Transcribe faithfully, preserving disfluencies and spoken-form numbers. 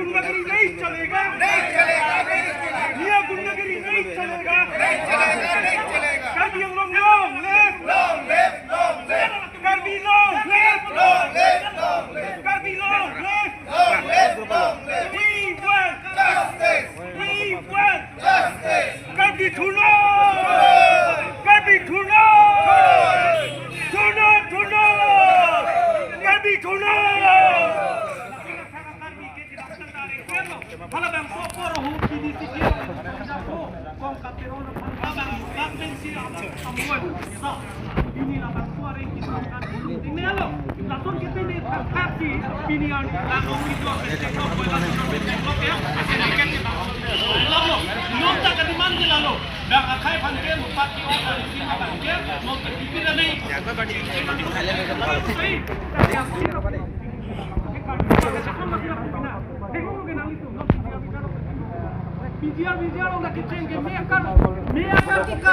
गुंडागिरी नहीं चलेगा। नहीं चलेगा, नहीं चलेगा। ये गुंडागिरी नहीं चलेगा। नहीं चलेगा, नहीं चलेगा। Karbi Anglong long live, long live, long live। Karbi long live, long live, long live। Karbi long live, long live, long live। We want justice, we want justice। Karbi thurno, Karbi thurno, thurno, thurno, Karbi thurno। Halabangso apor ahut P D C K, Kong Kapero, halabangso kapeng si amoi sa. Pini labangso areng kita kan ini lo. Lason kita ini tangkap si pini yang langsung itu akan cek lo, boy langsung cek lo ya. Akan ikan kita lo. Lo tak kediman kita lo. Dak akhai phan ke, mupaki o, kan isi makan ke, mau ke bibir ani. P G R, P G R, orang nak kecil ke, mereka, mereka kita.